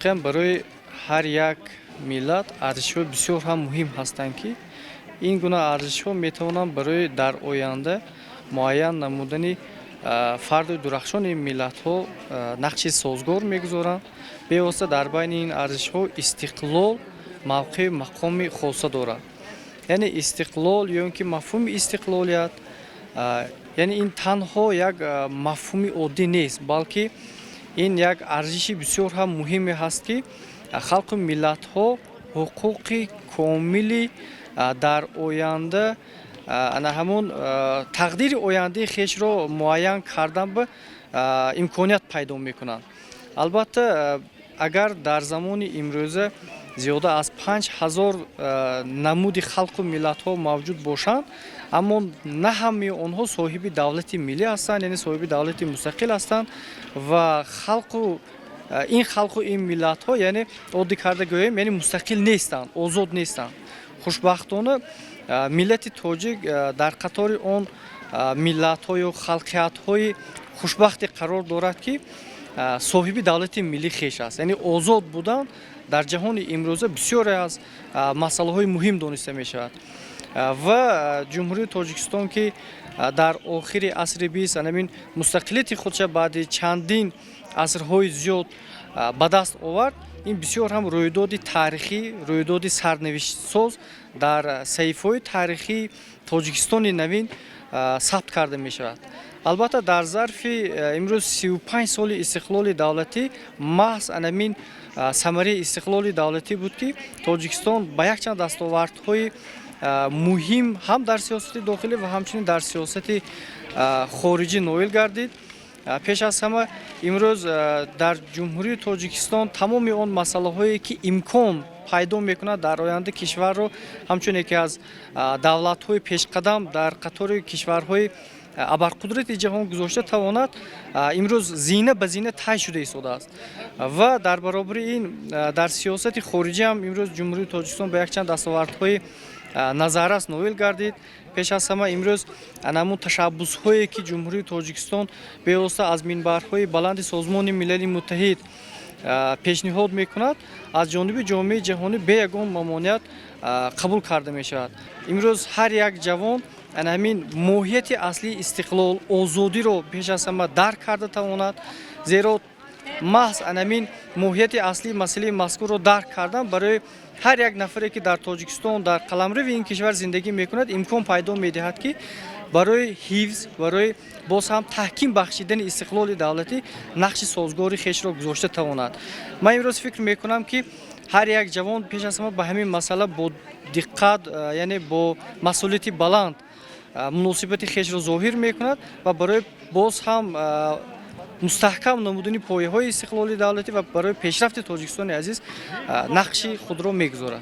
Воқеан, барои ҳар як миллат арзишҳои бисёр ҳам муҳим ҳастанд, ки ин гуна арзишҳо метавонанд барои дар оянда муайян намудани фарду дурахшони миллатҳо нақши созгор мегузоранд. Бевосита дар байни ин арзишҳо истиқлол мавқеъ мақоми хоса дорад. Яъне истиқлол ё ин ки мафҳуми истиқлолият, яъне ин танҳо як мафҳуми оддӣ нест, балки ин як арзиши бисёр ҳам муҳиме ҳаст, ки халқу миллатҳо ҳуқуқи комили дар оянда ана ҳамон тақдири ояндаи хешро муайян кардан ба имконият пайдо мекунанд. Албатта, агар дар замони имрӯза зиёда аз 5000 намуди халқу миллатҳо мавҷуд бошанд, аммо на ҳамаи онҳо соҳиби давлати миллӣ ҳастанд, яъне соҳиби давлати мустақил ҳастанд ва халқу ин халқу ин миллатҳо, яъне оддӣ карда гӯем, яъне мустақил нестанд, озод нестанд. Хушбахтона, миллати тоҷик дар қатори он миллатҳо ё халқиятҳои хушбахте қарор дорад, ки соҳиби давлати миллӣ хеш аст. Яъне озод будан дар ҷаҳони имрӯза бисёре аз масъалаҳои муҳим дониста мешавад. Ва Ҷумҳурии Тоҷикистон, ки дар охири асри 20 анамин мустақилияти худша баъди чандин асрҳои зиёд ба даст овард, ин бисёр ҳам рӯйдоди таърихӣ, рӯйдоди сарнавиштсоз дар саҳифаҳои таърихии Тоҷикистони навин сабт карда мешавад. Албатта, дар зарфи имрӯз 35 соли истиқлоли давлатӣ маҳз анамин самараи истиқлоли давлатӣ буд, ки Тоҷикистон ба якчанд дастовардҳои муҳим ҳам дар сиёсати дохилӣ ва ҳамчунин дар сиёсати хориҷӣ ноил гардид. Пеш аз ҳама, имрӯз дар Ҷумҳурии Тоҷикистон тамоми он масъалаҳое, ки имкон пайдо мекунад дар оянда кишварро ҳамчун яке аз давлатҳои пешқадам дар қатори кишварҳои абарқудрати ҷаҳон гузошта тавонад, имрӯз зина ба зина тай шуда истодааст. Ва дар баробари ин дар сиёсати хориҷӣ ҳам имрӯз Ҷумҳурии Тоҷикистон ба якчанд дастовардҳои назаррас ноил гардид. Пеш аз ҳама, имрӯз анамун ташаббусҳое, ки Ҷумҳурии Тоҷикистон бевосита аз минбарҳои баланди Созмони Милали Муттаҳид пешниҳод мекунад, аз ҷониби ҷомеаи ҷаҳонӣ бе ягон мамоният қабул карда мешавад. Имрӯз ҳар як ҷавон ана ҳамин моҳияти аслии истиқлол, озодиро пеш аз ҳама дарк карда тавонад, зеро маҳз ана ҳамин моҳияти аслии масъалаи мазкурро дарк кардан барои ҳар як нафаре, ки дар Тоҷикистон, дар қаламрави ин кишвар зиндагӣ мекунад, имкон пайдо медиҳад, ки барои ҳифз, барои боз ҳам таҳким бахшидани истиқлоли давлатӣ нақши созгори хешро гузошта тавонад. Ман имрӯз фикр мекунам, ки ҳар як ҷавон пеш аз ҳама ба ҳамин масъала бо диққат, яъне бо масъулияти баланд муносибати хешро зоҳир мекунад ва барои боз ҳам мустаҳкам намудани пояҳои истиқлоли давлатӣ ва барои пешрафти Тоҷикистони азиз нақши худро мегузорад.